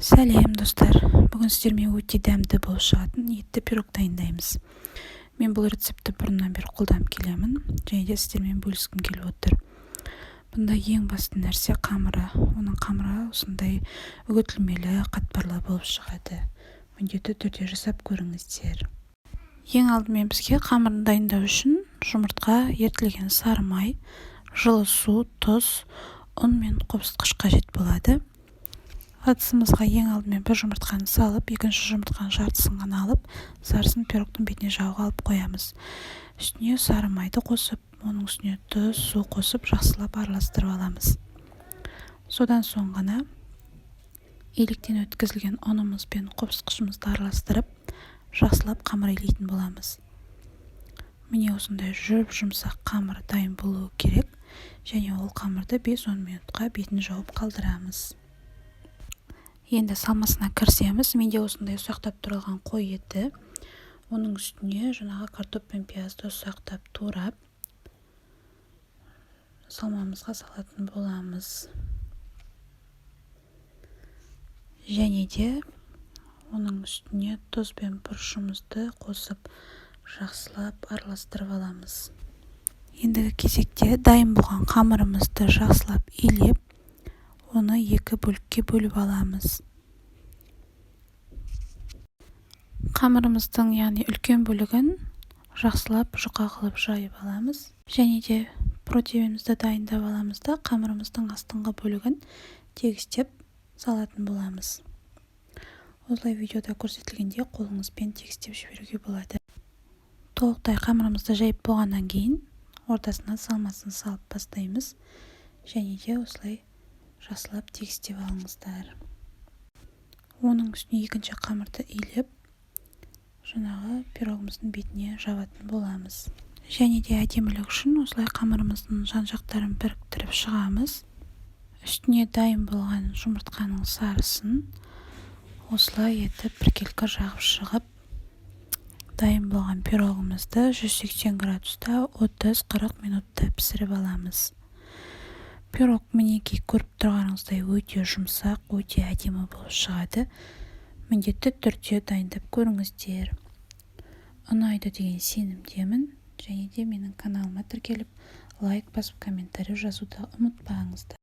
Сәлем, достар! Бүгін сіздермен өте дәмді болып шығатын етті пирог дайындаймыз. Мен бұл рецептті бұрыннан бері қолданып келемін және де сіздермен бөліскім келіп отыр. Бұнда ең басты нәрсе – қамыры. Оның қамыры осындай үгітілмелі, қатпарлы болып шығады. Міндетті түрде жасап көріңіздер. Ең алдымен бізге қамырын дайындау үшін жұмыртқа, ерітілген сары май, жылы су, тұз, ұн мен қопсытқыш қажет болады. Ыдысымызға ең алдымен бір жұмыртқаны салып, екінші жұмыртқаның жартысын ғана алып, сарысын пирогтың бетіне жағуға алып қоямыз. Үстіне сары майды қосып, оның үстіне тұз, су қосып, жақсылап араластырып аламыз. Содан соң ғана електен өткізілген ұнымыз бен қопсытқышымызды араластырып, жақсылап қамыр илейтін боламыз. Міне, осындай жұп жұмсақ қамыр дайын болуы керек және ол қамырды 5-10 минутқа бетін жауып қалдырамыз. Енді салмасына кірісеміз. Менде осындай ұсақтап туралған қой еті. Оның үстіне жаңағы картоп пен пиязды ұсақтап турап, салмамызға салатын боламыз. Және де оның үстіне тұз бен бұрышымызды қосып, жақсылап араластырып аламыз. Ендігі кезекте дайын болған қамырымызды жақсылап илеп, оны екі бөлікке бөліп аламыз. Қамырымыздың, яғни үлкен бөлігін жақсылап жұқа қылып жайып аламыз және де противенімізді дайындап аламыз да, қамырымыздың астыңғы бөлігін тегістеп салатын боламыз. Осылай, видеода көрсетілгендей, қолыңызбен тегістеп жіберуге болады. Толықтай қамырымызды жайып болғаннан кейін ортасына салмасын салып бастаймыз және де осылай жақсылап тегістеп алыңыздар. Оның үстіне екінші қамырды илеп, жаңағы пирогымыздың бетіне жабатын боламыз. Және де әдемілік үшін осылай қамырымыздың жан жақтарын біріктіріп шығамыз. Үстіне дайын болған жұмыртқаның сарысын осылай етіп біркелкі жағып шығып, дайын болған пирогымызды 180 градуста 30-40 минутта пісіріп аламыз. Пирог, мінекей, көріп тұрғаныңыздай, өте жұмсақ, өте әдемі болып шығады. Міндетті түрде дайындап көріңіздер, ұнайды деген сенімдемін. Және де менің каналыма тіркеліп, лайк басып, комментарий жазуды ұмытпаңыздар.